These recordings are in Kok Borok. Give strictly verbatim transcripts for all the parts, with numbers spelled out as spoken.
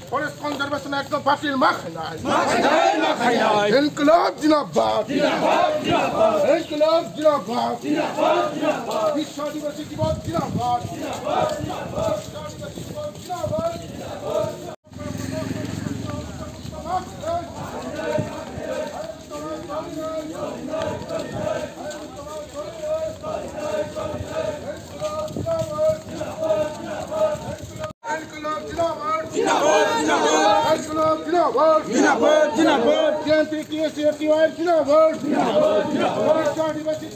Forest conservation act no batil ma khainai. Inqilab zindabad. Inqilab zindabad. Biswa Adibasi Divas zindabad. Biswa Adibasi Divas zindabad. Inqilab zindabad. Inqilab zindabad. Zindabad, zindabad. T M P, T S F, T Y M zindabad. Zindabad, zindabad. T S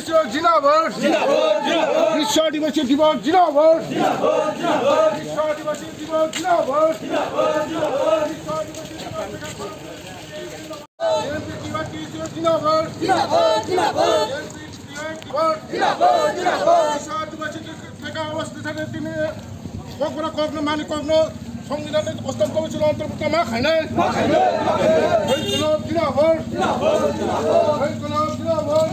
F zindabad. Zindabad, zindabad. Biswa Adibasi Divas zindabad. Zindabad, zindabad. Biswa Adibasi Divas zindabad. Zindabad, zindabad. Biswa Adibasi Divas zindabad. T M P T Y M zindabad. Zindabad, zindabad. T M P T Y M zindabad. Zindabad, zindabad. Biswa Adibasi Divas zindabad. Kokno, kokno, mani kokno, Songbidanni ostom komichilo ontorbhukto ma khainai. Hai kolom jinabor. Hai kolom jinabor.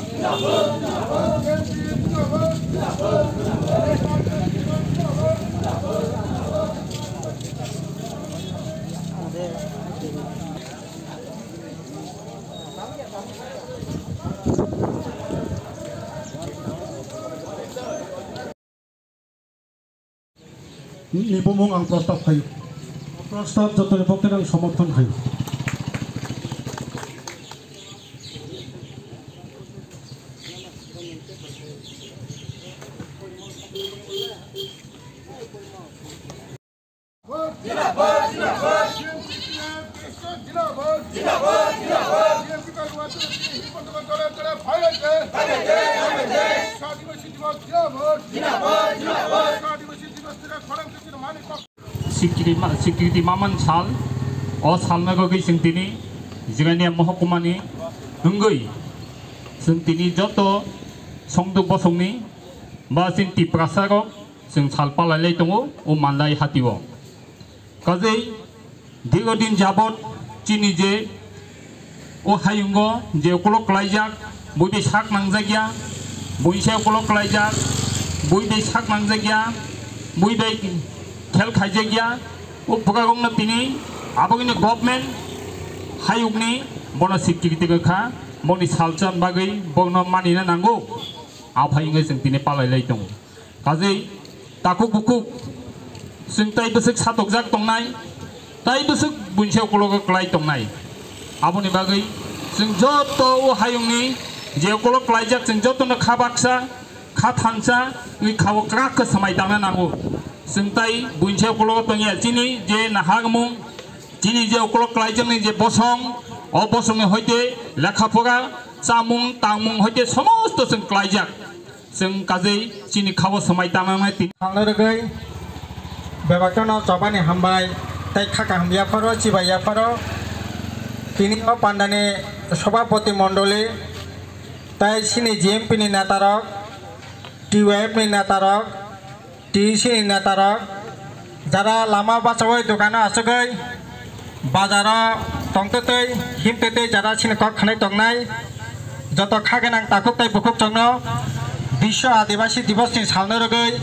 Ni bumung ang prostab khayo. Prostab jotoni pokhe ang somorthon khayo. Sikriti ma-, sikriti maman sal, o salno bagwi chwng tini Jigania mohokuma ni wngwi chwng tini joto songduk bosongni ba chini Tiprasa rok chwng sal palai lai tongo o Mandai hati o. Kajei dirgo din jabot chini je o hayungo je ukolok klaijak, bui bai sak nangjak ya, buinsa ukolok klaijak, bui bai sak nangjak ya, bui bai khel khaijak ya, o bwkakgongno tini abogini government hayungni bono sikriti kha, boni salcham bagwi bono manina nango. Aphai wngwi chwng tini palai lai tongo. Kajei takhuk bukhuk chwng tai bwswk satokjak tongnai, tai bwswk buinsa ukologo klai tongnai. Aboni bagwi chwng joto o hayungni je ukolog klaijak chwng jotono kha baksa, kha thansa wngwi kha o kwrak khe swmai tangna nango. Chwng tai buinsa ukologo tongya chini je naharmung, chini je ukolog klaijakni je bosong, o bosongni hoite lekha pora, chamung tangmung hoite somosto chwng klaijak. Chwng kajei chini khabo swmai tangnai tini. Salno rwgwi bebakno chobani hambai tei kha kaham yapharo chibai yapharo. Tini o pandani sobhapoti mondoli tei chini G M P ni netarok, T Y F ni netarok, T C ni netarok, jara lama bachaui dukano achugwi, bazaro tongtwtwi, himtwtwi jara chini kok khanai tongnai, joto kha gwnang takhuk tei bukhuk chwngno Biswa Adibasi Divas ni salno rwgwi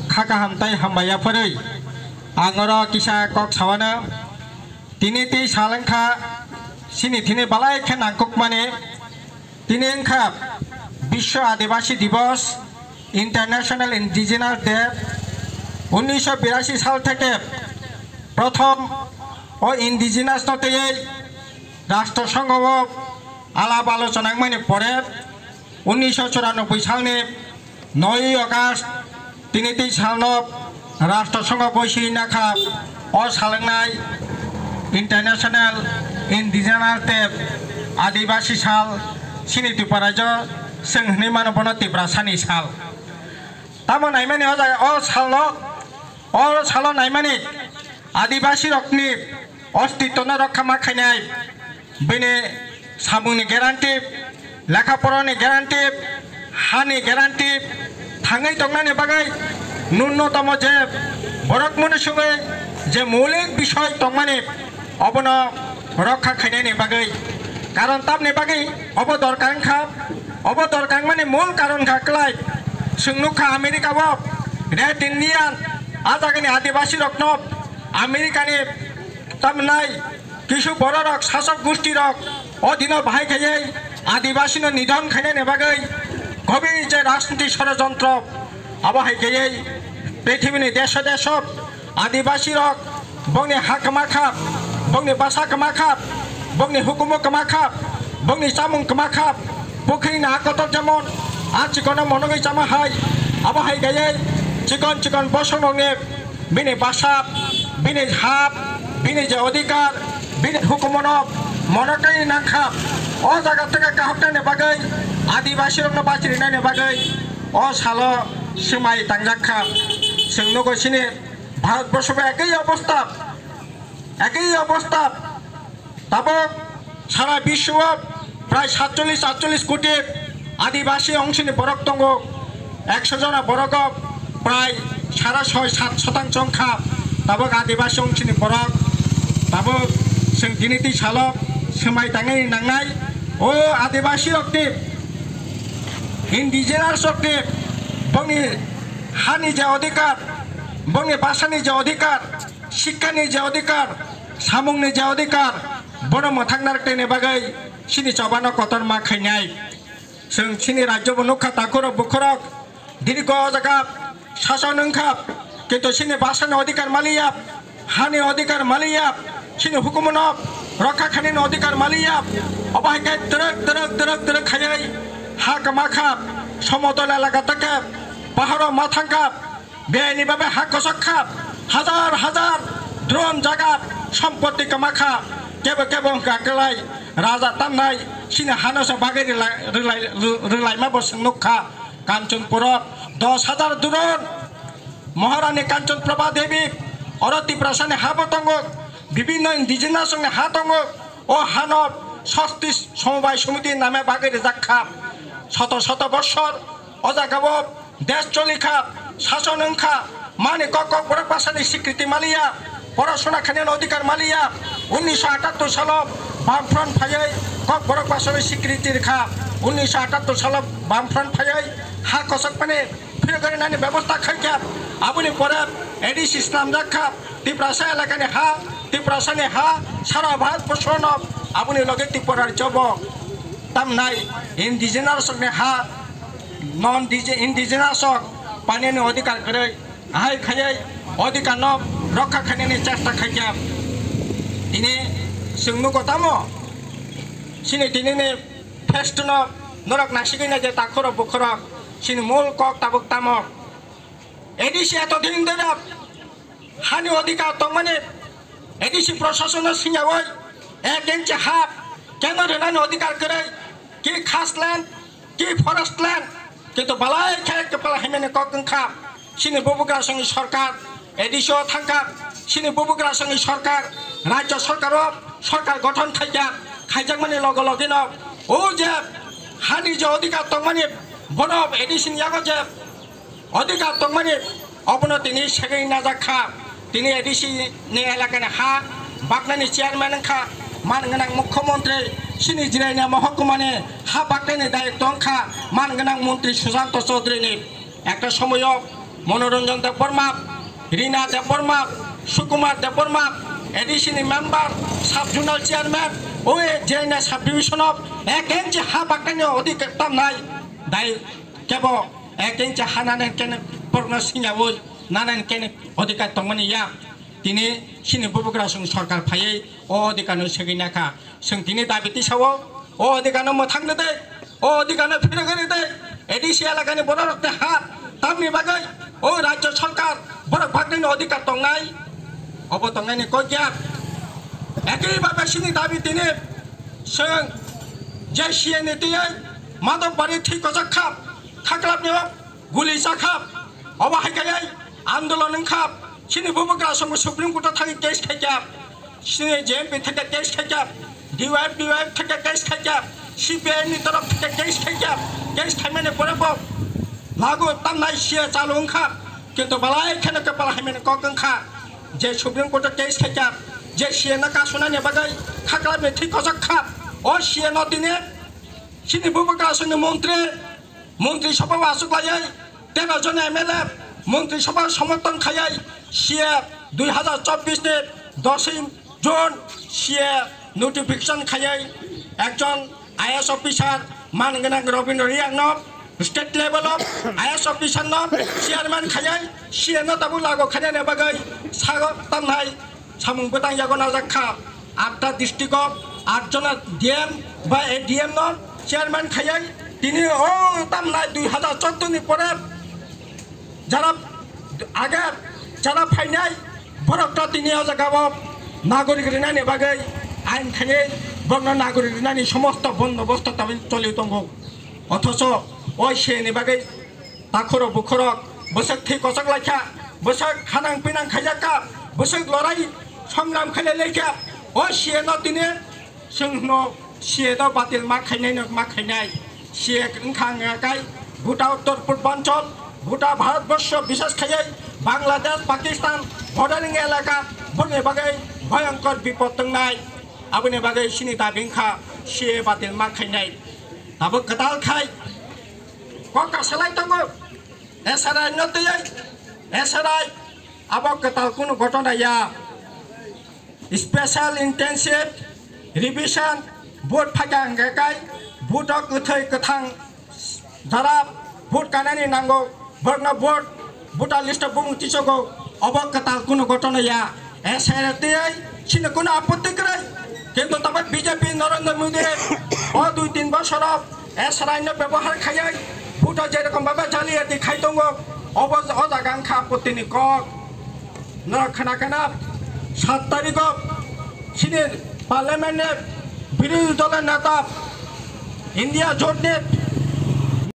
kha kaham tei hambai yaphurwi ang oro kisa kok sawano. Tini tei sal wngkha chini thini balai khe nangkukmani. Tini wngkha Biswa Adibasi Divas, International Indigenous Day, unnisho birasi sal theke prothom o indigenous no twiwi Rashtra Sangha o alap alochona wngmani pore unnisho churanobboi salni noi August tini tei salno Rashtra Sangha boisi nakha o salwngnai International Indigenous Day, Adibasi sal, chini Tripura rajyo chwng hwnwi mano bono Tiprasani sal. Tamo naimani o jaga o salno O salo naimani Adibasi rokni ostitwno rokha ma khainai, bini samungni guarantee, lekha porani guarantee, hani guarantee, thangwi tongnani bagwi nunnotomo je borok mwnwi swngwi je moulik bisoi tongmani, obono rokha khainani bagwi. Karon tamni bagwi obo dorkar wngkha, obo dorkar wngmani mul karon kha kwlai. Chwng nukha America o Red Indian, a jagani Adibasi rokno America ni tamnai kisu bororok sasok gusti rok o dino bahai khaiwi Adibasi no nidhon khainani bagwi gobi je rajniti shorojontro abo hai khaiwi prithibini deso deso Adibasi rok bongni ha kwma kha, bongni basa kwma kha, bongni hukumu kwma kha, bongni chamung kwma kha, pukhrini ha kotor jemon a chikono monogwi chama hai, abo hai gaiwi chikon chikon bosongrokni bini basa, bini ha, bini je odhikar, bini hukumono monogwi nangkha. O jaga theke kahoknani bagwi Adibasi rokno bachrinani bagwi o salo swmai tangjak kha. Chwng nugo chini Bharatborsho bai ekhi obostha, ekhi obostha. Tabuk sara biswo prai satchollish atchollish koti Adibasi ongsini borok tongo. Ekso jona borogo prai sara soi sat sotangso wngkha. Tabuk Adibasi ongsini borok. Tabuk chwng tini twi salo swmai tangwi nangnai. O Adibasi rokni, indigenous rokni, bongni hani je odhikar, bongni basani je odhikar, sikkani je odhikar, samungni je odhikar, bono mwthang narwknaini bagwi chini chobano kotorma khainai. Chwng chini rajyo bo nukha, takhurok bukhurok dirgo o jaga sason wngkha, kintu chini basani odhikar maliya, hani odhikar maliya, chini hukumono rokha khainani odhikar maliya. Obo hai khe twrwk twrwk twrwk twrwk khaiwi ha kwma kha, somotol elaka ta khe paharo ma thang kha. Bini bagwi ha kosok kha, hajar hajar drone jaga sompotti kwma kha, kebo kebo wngkha kwlai raja tamnai chini hano se bagwi rwlai, rwlai, rwlaima bo chwng nukha. Kanchanpuro dos hajar drone, Maharani Kanchan Prabha Devi, oro Tiprasani ha bo tongo, bibinno indigenous ni ha tongo, o hano Shakti Somobai Samiti name bagwi rijak kha. Shoto shoto bossor o jaga o Desh choli kha, sason wng kha, mani kok kok borok bwsani sikriti maliya, porasona khainani odhikar maliya. Unnisho atattor salo Bamfront phaiwi kok borok bwsani sikriti rwkha. Unnisho atattor salo Bamfront phaiwi ha kosok pani phirogwi rwnani bebosta khaikha. Aboni pore A D C snamjak kha, Tiprasa elakani ha, Tiprasani ha, sara Bharat borshono aboni loge Tripura rajyobo tamnai indigenous rokni ha, non indigenous rok painani odhikar kwrwi, ahai khaiwi odhikar no rokha khainani chesta khaikha. Tini chwng nugo tamo, chini tinini fest no norok naisigwi naidi takhurok bukhurok, chini mul kok tabuk tamo. A D C eto din dera hani odhikar tongmani A D C proshasono singyawi ek inch ha keno rwnani odhikar kwrwi, ki khas land, ki forest land, kintu balai khe kwpal hamyani kok wngkha. Chini bubagrasongni sorkar A D C o thangkha, chini bubagrasongni sorkar, rajyo sorkaro sorkar gothon khaikha, khaijakmani loge logeno o je hani je odhikar tongmani bono A D C ni yago je odhikar tongmani, obono tini segwi najak kha. Tini A D C ni elakani ha baknani chairman wngkha man gwnang mukhyamantri, chini Jirania mohokumani ha baknani dayitto wngkha man gwnang montri Susanto Chaudhary ni. Ekta somoyo Manoranjan Debbarma, Rina Debbarma, Sukumar Debbarma, A D C ni member, sub zonal chairman, o Jirania sub division o ek inch ha baknani odhikar tamnai dai kebo ek inch ha nanen kene porno singyawi nanen kene odhikar tongmani ya. Tini chini bubagrasong sorkar phaiwi o odhikar no segwi nakha. Chwng tini dabi tisao o odhikar no mwthang rwdi, o odhikar no phirogwi rwdi. A D C elakani bororokni ha tamni bagwi o rajyo sorkar borok bhagni odhikar tongnai, obo tongnaini kok ya. Ekhi bhabe chini dabi tini chwng je C N A twi Madhobari thwi kochak kha, khaklapni o guli chakha, obo hai khe andolon wngkha, Chini bubagra aswk Supreme Court o thangwi case khaikha, chini J M P thangkha case khaikha, D Y F, D Y F thangkha case khaikha, C P I M ni torok thangkha case khaikha, case khaimani pore bo lagu tamnai C A chalu wngkha, kintu balai kheno kepal haimani kok wngkha, je Supreme Court o case khaikha, je C A no kasunani bagwi khaklapni thwi kochok kha, o C A no tini chini bubagra aswkni montri, montri sabha o aswk laiwi tero jon M L A montri sabha somorthon khaiwi C A dui hazar chobbish ni dosoi June C A notification khaiwi ekjon I A S officer man gwnang Rabindra Riyang no state level o I A S officer no chairman khaiwi C A no tabuk lagu khainani bagwi sago tamnai samung bwtang yago najak kha. Atta district o aat jona D M ba A D M no chairman khaiwi tini o tamnai dui hazar chordo ni pore jara age jara phainai borok to tini o jaga o nagorik rinani bagwi ain khaiwi borokno nagorik rinani somosto bondobosto tabuk choli tongo. Othocho o C A ni bagwi takhurok bukhurok bwswk thwi kochok laikha, bwswk khanang pinang khaijakha, bwswk lorai songram khailai laikha. O C A no tini chwng hwno C A no batil ma khainai no ma khainai. C A wngkha wngya kai Bhuta Uttor Purbanchal, Bhuta Bharatborsho bishes khaiwi Bangladesh, Pakistan bordering elaka boni bagwi bhayankor bipod tongnai. Aboni bagwi chini dabi wngkha C A batil ma khainai. Tabuk kwtal khai kok kasalai tongo. S R I no twiwi S R I abo kwtal kunu gotona ya. Special Intensive Revision vote phaikha hwnkhe kai vote o kwthwi kwthang jara vote kanani nango, borokno vote voter list o bumung tisogo, obo kwtal kunu gotona ya. S R I tei chini kunu apotti kwrwi. Kintu tabuk B J P Narendra Modi o dui tin bosoro S R I no bebohar khaiwi vote o je rokom bhabe jaliyati khai tongo, obo o jaga wngkha apotti ni kok. Norok khna khna sat tarikh o chini parliament ni birodhi dol ni neta India jot ni